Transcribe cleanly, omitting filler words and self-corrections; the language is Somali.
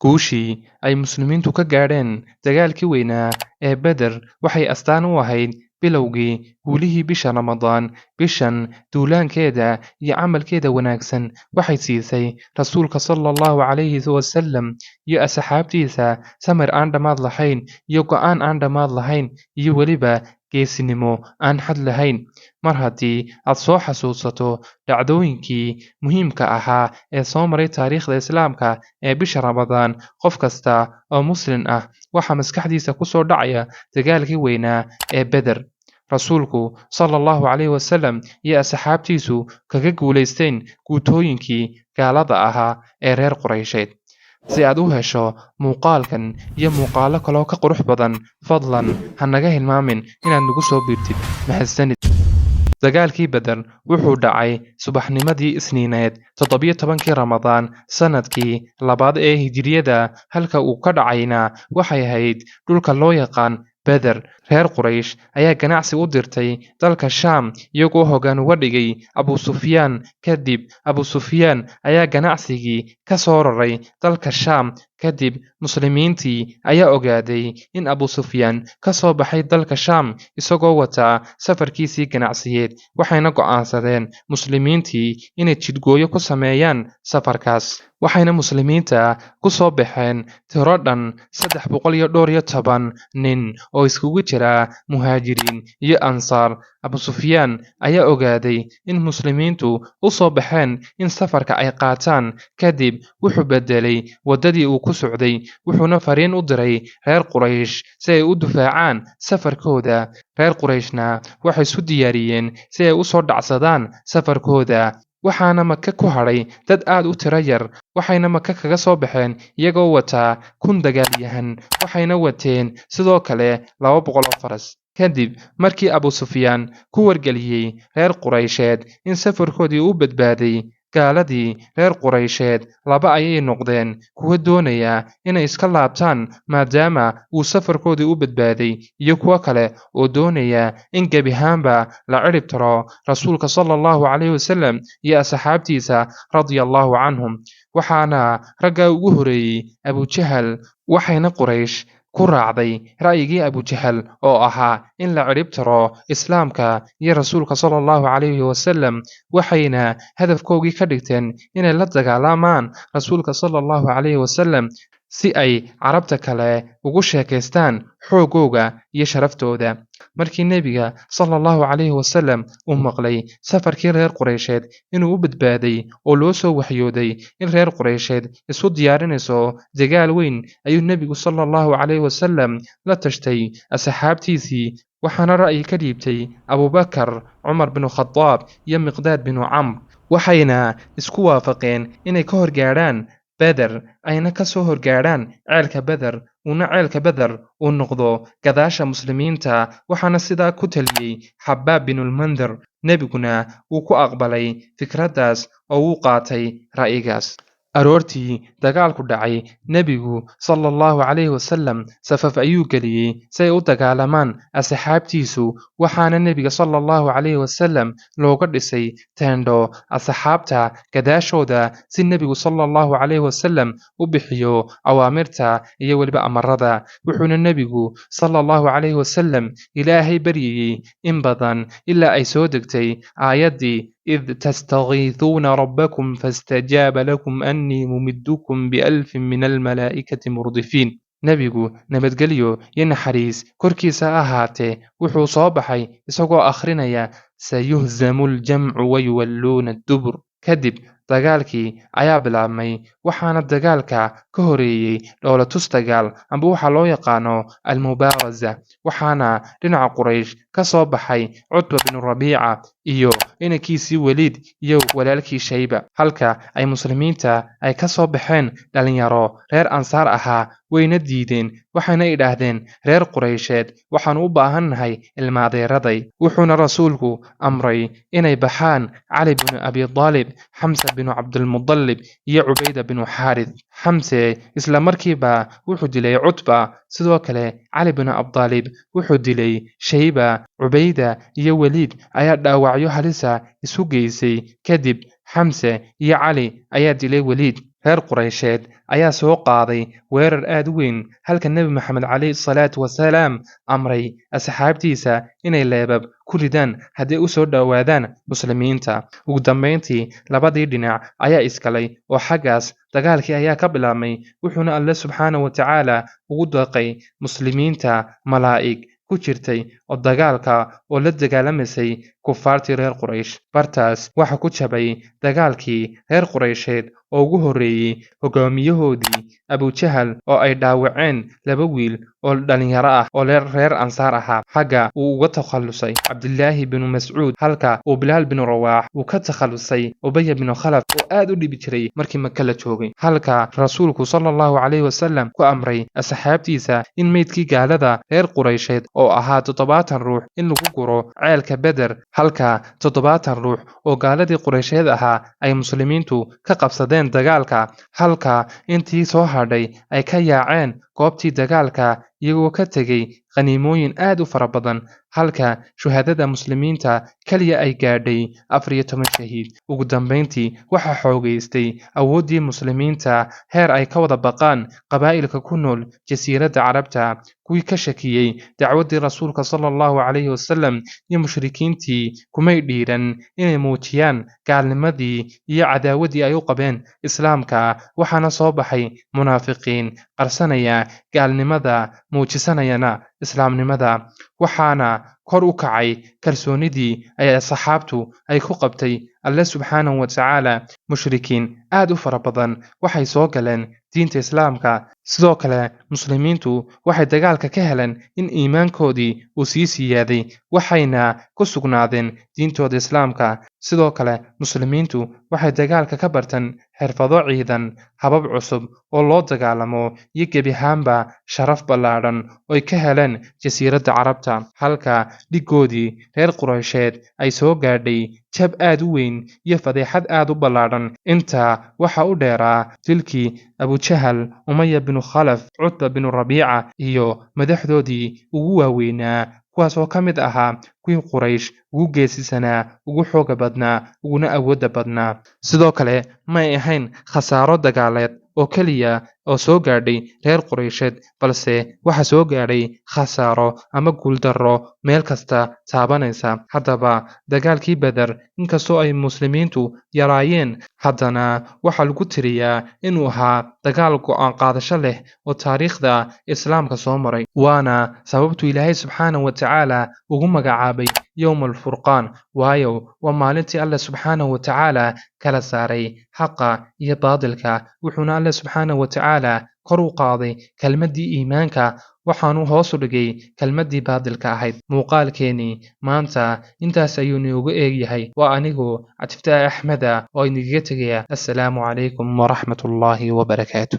Guushii ay Muslimiintu ka gaadheen dagaalkii weynaa ee Badr waxay astaan u ahayd bilowgii guulihii bisha Ramadaan. Bishan duulaankeeda iyo camalkeeda wanaagsan waxay siisay Rasuulka Sallallahu Calayhi Wasallam iyo asxaabtiisa samir aan dhammaad lahayn iyo go'aan aan dhammaad lahayn iyo weliba geesinimo aan xad lahayn. Mar haddii aad soo xasuusato dhacdooyinkii muhiimka ahaa ee soo maray taariikhda Islaamka ee bisha Ramadaan, qof kasta oo Muslim ah waxaa maskaxdiisa ku soo dhacaya dagaalkii weynaa ee Badr. Rasuulku Sallallahu Calayhi Wasallam iyo asxaabtiisu kaga guulaysteen guutooyinkii gaalada ahaa ee reer Quraysheed. Si aad u hesho muuqaalkan iyo muuqaallo kaloo ka qurux badan, fadlan ha naga hilmaamin inaad nagu soo biirtid. Mahadsanid. Dagaalkii Badr wuxuu dhacay subaxnimadii Isniineed, 17-kii Ramadaan, sanadkii labaad ee Hijriyada. Halka uu ka dhacayna waxay ahayd dhulka loo yaqaan Badr. Reer Quraysh ayaa ganacsi u dirtay dalka Shaam, iyagoo hoggaan uga dhigay Abu Sufyaan. Kadib Abu Sufyaan ayaa ganacsigii ka soo raray dalka Shaam. Kadib Muslimiintii ayaa ogaaday in Abu Sufyaan ka soo baxay dalka Shaam isagoo wata safarkiisii ganacsiyeed, waxayna go'aansadeen Muslimiintii inay jidgooyo ku sameeyaan safarkaas. Waxayna Muslimiinta ku soo baxeen tiro dhan 314 nin oo iskugu jira Muhaajiriin iyo Ansaar. Abu Sufyaan ayaa ogaaday in Muslimiintu u soo baxeen in safarka ay qaataan. Kadib wuxuu beddelay waddadii uu ku socday, wuxuuna fariin u diray reer Quraysh si ay u difaacaan safarkooda. Reer Qurayshna waxay isu diyaariyeen si ay u soo dhacsadaan safarkooda, waxaana Maka ku hadhay dad aad u tiro yar. Waxayna Maka kaga soo baxeen iyagoo wataa 1000 dagaalyahan, waxayna wateen sidoo kale 200 oo faras. Kadib markii Abu Sufyaan ku wargeliyey reer Quraysheed in safarkoodii uu badbaaday, gaaladii reer Quraysheed laba ayay noqdeen: kuwa doonaya inay iska laabtaan maadaama uu safarkoodii u badbaaday, iyo kuwo kale oo doonaya in gebi ahaanba la cirib tiro Rasuulka Sallallahu Calayhi Wasallam iyo asxaabtiisa radiyallahu canhum. Waxaana raggaa ugu horeeyey Abujahal, waxayna Quraysh ku raacday ra'yigii Abujahal oo ahaa in la cirib tiro Islaamka iyo Rasuulka Sallallahu Calayhi Wasallam, waxayna hadafkoogii ka dhigteen inay la dagaalamaan Rasuulka Sallallahu Calayhi Wasallam si ay Carabta kale ugu sheekaystaan xoogooga iyo sharaftooda. Markii Nebiga Sallallahu Calayhi Wasallam uu maqlay safarkii reer Qureysheed inuu u badbaaday oo loo soo waxyooday in reer Qureysheed isu diyaarinayso dagaal weyn, ayuu Nebigu Sallallahu Calayhi Wasallam la tashtay asxaabtiisii, waxaana ra'yi ka dhiibtay Abubakar, Cumar binu Khadaab iyo Miqdaad binu Camr. Waxayna isku waafaqeen inay ka horgaadhaan Beder, ayna ka soo horgaadhaan ceelka Beder, uuna ceelka Beder uu noqdo gadaasha Muslimiinta. Waxaana sidaa ku taliyey Xabaab binulmundir, nebiguna wuu ku aqbalay fikraddaas oo wuu qaatay ra'yigaas. Aroortii dagaalku dhacay, Nebigu Sallallahu Calayhi Wasallam safaf ayuu geliyey si ay u dagaalamaan asxaabtiisu, waxaana Nebiga Sallallahu Calayhi Wasallam looga dhisay teendho asxaabta gadaashooda si Nebigu Sallallahu Calayhi Wasallam u bixiyo awaamirta iyo weliba amarada. Wuxuuna Nebigu Sallallahu Calayhi Wasallam Ilaahay baryayey in badan ilaa ay soo degtay aayaddii إذ تستغيثون ربكم فاستجاب لكم أني ممدكم بألف من الملائكة مردفين. Nebigu, nabadgelyo iyo naxariis korkiisa ha ahaatee, wuxuu soo baxay isagoo akhrinaya سيهزم الجمع ويولون الدبر. Kadib dagaalkii ayaa bilaabmay, waxaana dagaalka ka horeeyey dhoolatus dagaal amba waxaa loo yaqaano almubaaraza. Waxaana dhinaca Quraysh ka soo baxay Cutba binu Rabiica iyo inankiisii Weliid iyo walaalkii Shayba, halka ay Muslimiinta ay ka soo baxeen dhalinyaro reer Ansaar ahaa. Wayna diideen, waxayna idhaahdeen reer Quraysheed: "Waxaanu u baahannahay ilmaadeeraday." Wuxuuna Rasuulku amray inay baxaan Cali binu Abi Daalib, Xamse binu Cabdilmudalib iyo Cubayda binu Xaarith. Xamse isla markiiba wuxuu dilay Cutba, sidoo kale Cali binu Abdaalib wuxuu dilay Shayba, Cubayda iyo Weliid ayaa dhaawacyo halisa isu geysay. Kadib Xamse iyo Cali ayaa dilay Weliid. Reer Quraysheed ayaa soo qaaday weerar aad u weyn, halka Nebi Maxamed calayhi salaatu wasalaam amray asxaabtiisa inay leebab ku ridaan haddii u soo dhowaadaan muslimiinta. Ugu dambeyntii labadii dhinac ayaa iskalay oo xaggaas dagaalkii ayaa ka bilaabmay, wuxuuna Alle subxaanahu wa tacaala ugu deeqay muslimiinta malaa'ig ku jirtay oo dagaalka oo la dagaalamaysay kufaartii reer Quraysh. Bartaas waxa ku jabay dagaalkii reer Quraysheed oo ugu horreeyey hogaamiyahoodii Abujahal oo ay dhaawaceen laba wiil oo dhalinyaro ah oo reer Ansaar ahaa, xagga uu uga takhalusay Cabdilaahi binu Mascuud, halka uu Bilaal binu Rawaax uu ka takhalusay Ubaya binu Khalaf oo aad u dhibi jiray markii Maka la joogay, halka rasuulku sallallahu calayhi wasallam ku amray asxaabtiisa in meydkii gaalada reer Quraysheed oo ahaa 70 ruux in lagu guro ceelka Beder, halka 70 ruux oo gaaladii Quraysheed ahaa ay muslimiintu ka qabsadeen dagaalka, halka intii soo hadhay ay ka yaaceen goobtii dagaalka iyagoo ka tegay khaniimooyin aad u fara badan, halka shuhadada muslimiinta kaliya ay gaadhay 14 shahiid. Ugu dambeyntii waxaa xoogaystay awooddii muslimiinta heer ay ka wada baqaan qabaa'ilka ku nool jasiiradda Carabta, kuwii ka shakiyey dacwaddii rasuulka sallallahu calayhi wasallam iyo mushrikiintii kumay dhiiran inay muujiyaan gaalnimadii iyo cadaawaddii ay u qabeen islaamka. Waxaana soo baxay munaafiqiin qarsanaya gaalnimada, muujisanayana islaamnimada, waxaana kor u kacay kalsoonidii ay asxaabtu ay ku qabtay Alle subxaanahu wa tacaala. Mushrikiin aad u fara badan waxay soo galeen diinta islaamka. Sidoo kale muslimiintu waxay dagaalka ka heleen in iimaankoodii uu sii siyaaday, waxayna ku sugnaadeen diintooda islaamka. Sidoo kale muslimiintu waxay dagaalka ka barteen xirfado ciidan, habab cusub oo loo dagaalamo iyo gebi ahaanba sharaf ballaadhan oo ay ka heleen jasiiradda Carabta, halka dhigoodii reer Quraysheed ay soo gaadhay jab aad u weyn iyo fadeexad aad u ballaadhan. Intaa waxa u dheeraa dilkii Abujahal, Umaya binu Khalaf, Cutba binu Rabiica iyo madaxdoodii ugu waaweynaa, kuwaas oo ka mid ahaa kuwii Quraysh ugu geesisanaa, ugu xooga badnaa, uguna awoodda badnaa. Sidoo kale may ahayn khasaaro dagaaleed oo keliya oo soo gaadhay reer Quraysheed, balse waxa soo gaadhay khasaaro ama guuldarro meel kasta taabanaysa. Haddaba dagaalkii Beder, inkastoo ay muslimiintu yaraayeen, haddana waxaa lagu tiriyaa inuu ahaa dagaal go'aan qaadasho leh oo taariikhda islaamka soo maray, waana sababtuu Ilaahay subxaanahu wa tacaala ugu magacaabay Yowm alfurqaan, waayo waa maalintii Alle subxaanahu wa tacaala kala saaray xaqa iyo baadilka, wuxuuna Alle subxaanahu wa tacaala kor u qaaday kelmaddii iimaanka, waxaanu hoos u dhigay kelmaddii baadilka ahayd. Muuqaalkeenii maanta intaas ayuu inoogu eegyahay. Waa anigoo Cabdifataax Axmeda oo idinkaga tegaya. Assalaamu calaykum waraxmatullaahi wabarakaatu.